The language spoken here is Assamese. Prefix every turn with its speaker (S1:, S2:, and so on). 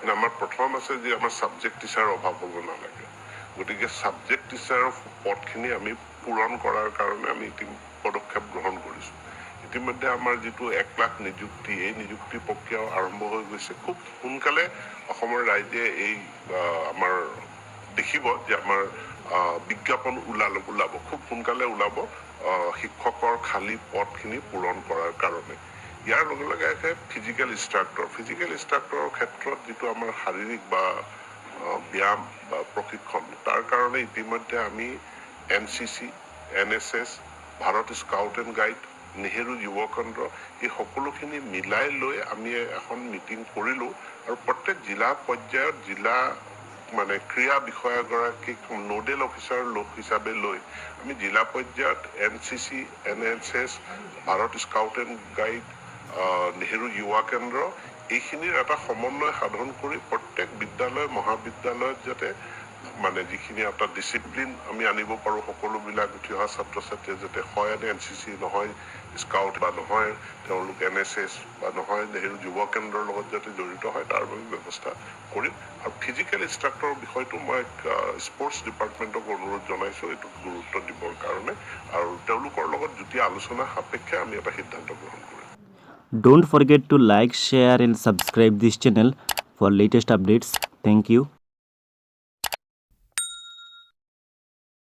S1: কিন্তু আমাৰ প্ৰথম আছে যে আমাৰ ছাবজেক্ট টিচাৰৰ অভাৱ হ'ব নালাগে। গতিকে ছাবজেক্ট টিচাৰৰ পদখিনি আমি পূৰণ কৰাৰ কাৰণে আমি পদক্ষেপ গ্ৰহণ কৰিছোঁ। ইতিমধ্যে আমাৰ যিটো 1 লাখ নিযুক্তি, এই নিযুক্তি প্ৰক্ৰিয়াও আৰম্ভ হৈ গৈছে। খুব সোনকালে অসমৰ ৰাইজে এই আমাৰ দেখিব যে আমাৰ বিজ্ঞাপন ওলাব, খুব সোনকালে ওলাব শিক্ষকৰ খালী পদখিনি পূৰণ কৰাৰ কাৰণে। ইয়াৰ লগে লগে আহে ফিজিকেল ইনষ্ট্ৰাক্টৰ। ফিজিকেল ইনষ্ট্ৰাক্টৰৰ ক্ষেত্ৰত যিটো আমাৰ শাৰীৰিক বা ব্যায়াম বা প্ৰশিক্ষণ, তাৰ কাৰণে ইতিমধ্যে আমি NCC, NSS, Bharat scout and guide, Nehru যুৱ কেন্দ্ৰ, এই সকলোখিনি মিলাই লৈ আমি এখন মিটিং কৰিলোঁ আৰু প্ৰত্যেক জিলা পৰ্যায়ত জিলা মানে ক্ৰীড়া বিষয়াগৰাকীক নডেল অফিচাৰ লোক হিচাপে লৈ আমি জিলা পৰ্যায়ত NCC, NSS, Bharat scout and guide, Nehru Yuva Kendra, এইখিনিৰ এটা সমন্বয় সাধন কৰি প্ৰত্যেক বিদ্যালয়, মহাবিদ্যালয়ত যাতে মানে যিখিনি এটা ডিচিপ্লিন আমি আনিব পাৰোঁ, সকলোবিলাক উঠি অহা ছাত্ৰ ছাত্ৰীয়ে যাতে হয় এনচিচি, নহয় স্কাউট বা নহয় তেওঁলোক এনএছএছ বা নহয় নেহেৰু যুৱ কেন্দ্ৰৰ লগত যাতে জড়িত হয়, তাৰ বাবে ব্যৱস্থা কৰিম। আৰু ফিজিকেল ইনষ্ট্ৰাক্টৰৰ বিষয়টো মই স্পৰ্টছ ডিপাৰ্টমেণ্টক অনুৰোধ জনাইছোঁ এইটোত গুৰুত্ব দিবৰ কাৰণে আৰু তেওঁলোকৰ লগত যুটীয়া আলোচনা সাপেক্ষে আমি এটা সিদ্ধান্ত গ্ৰহণ কৰিম।
S2: Don't forget to like, share and subscribe this channel for latest updates. Thank you.